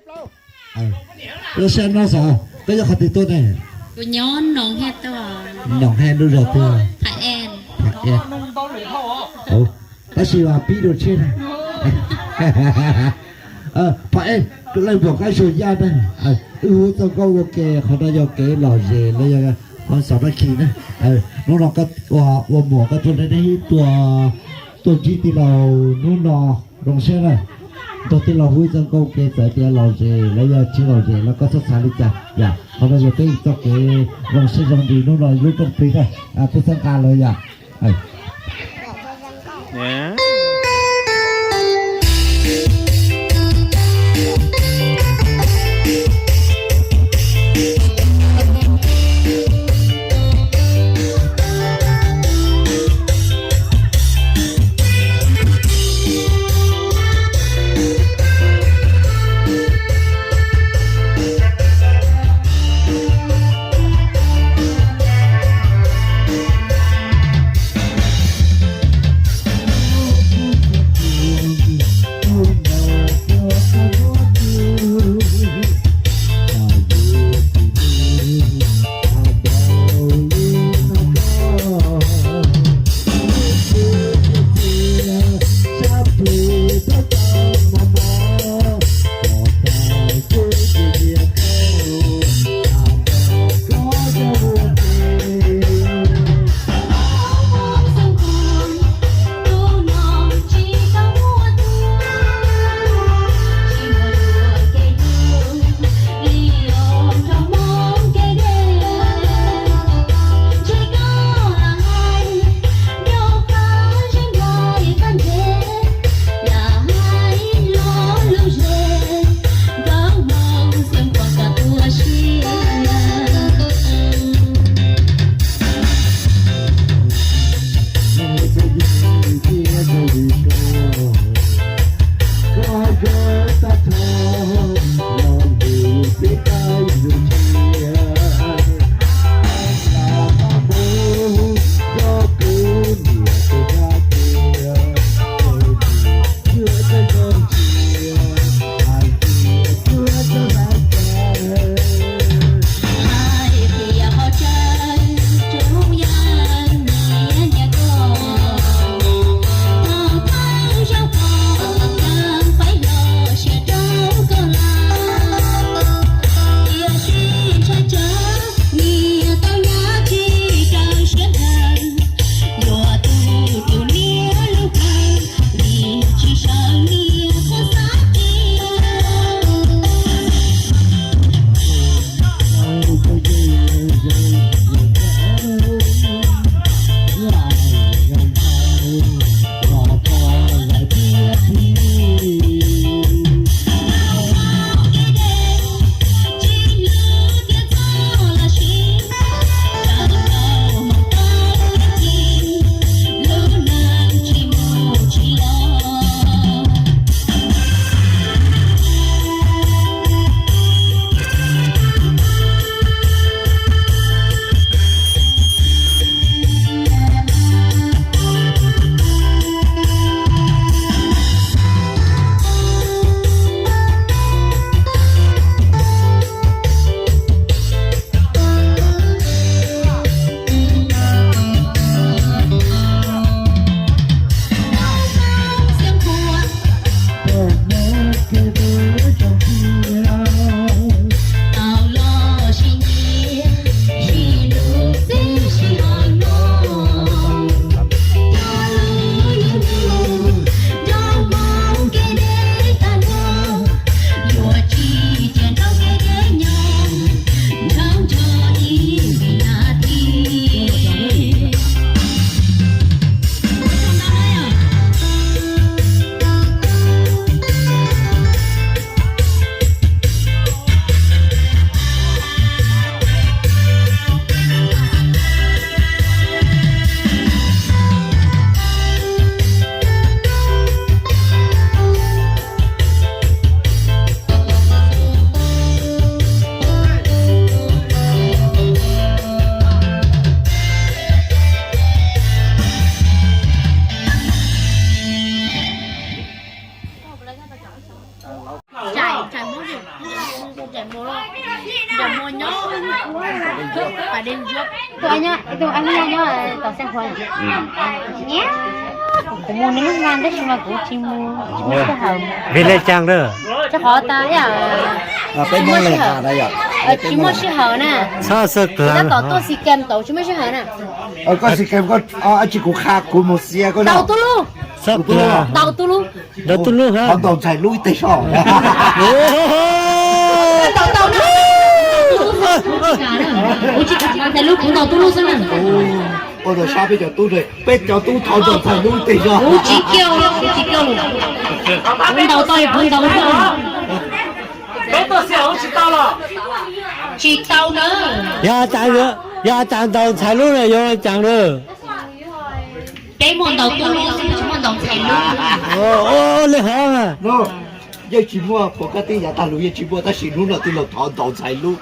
Lub sij hawm no xav koj yog qhov twg tuaj ne? Noom Hej, lub zos twg? Tab sis mas pib dua tshiab na. Pham Ej, leej muam Kab Suas Yaj na. Wb hu txoj nkauj ua ke, qhov no yog kev lom zem los yog qhov xav dab khi na. Hnub no ua muam koj tuaj deb deb ib tuaj, tuaj ntsib tij laug hnub no zoo siab na. Nrog tij laug hu ib txoj nkauj ke txawm tias lom zem los yog tsis lom zem los koj txhob xav li cas yom. Qhov no yog peb txoj kev zoo siab zoo ntsws hnub no lub rooj plig na, peb txhawb nqa lawv yom. Nyob, tus ab nyob tom Xeev Khuam. Kuv mus nws lub nra tab sis mas kuv tsis mus, tsis muaj sij hawm. Vim li cas na? Rau qhov tas tsis muaj sij hawm, tsis muaj sij hawm na. Txhob xav, tab tom tuaj xis kem tau tsis muaj sij hawm na. Koj xis kem, koj tsis, kuv qha kuv mus xia koj. Ntaus Tub Lub. Ntaus Tub Lub. Ntaus Tub Lub, qhov ntaus Ntxhais Lub ib teg soj. Ntaus Tub Lub, kuv tsis ntaus Ntxhais Lub, kuv ntaus Tub Lub xwb na. Ua rau sab peb cov tub, peb cov tub thov ntaus Ntxhais Lub ib teg soj. Kuv tsis kiag, kuv tsis kiag. Kuv ntaus tau kuv ntaus xwb. Peb tuaj xia tsis tau los? Tsis tau na. Yog tas, yog tas ntaus Ntxhais Lub na yuav cas na? Peb muaj ntaus Tub Lub xwb, tsis muaj ntaus Ntxhais Lub. Li hov yeej tsis muaj, pom kab tib yav tag lus yeej tsis muaj, tab sis hnub no tij laug thov ntaus Ntxhais Lub.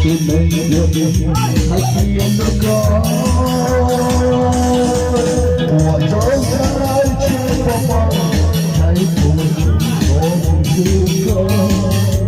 Tus neeg ua hais tias nrog koj ua rau sab tsis pom pom, hais tias tsis pom tus koj.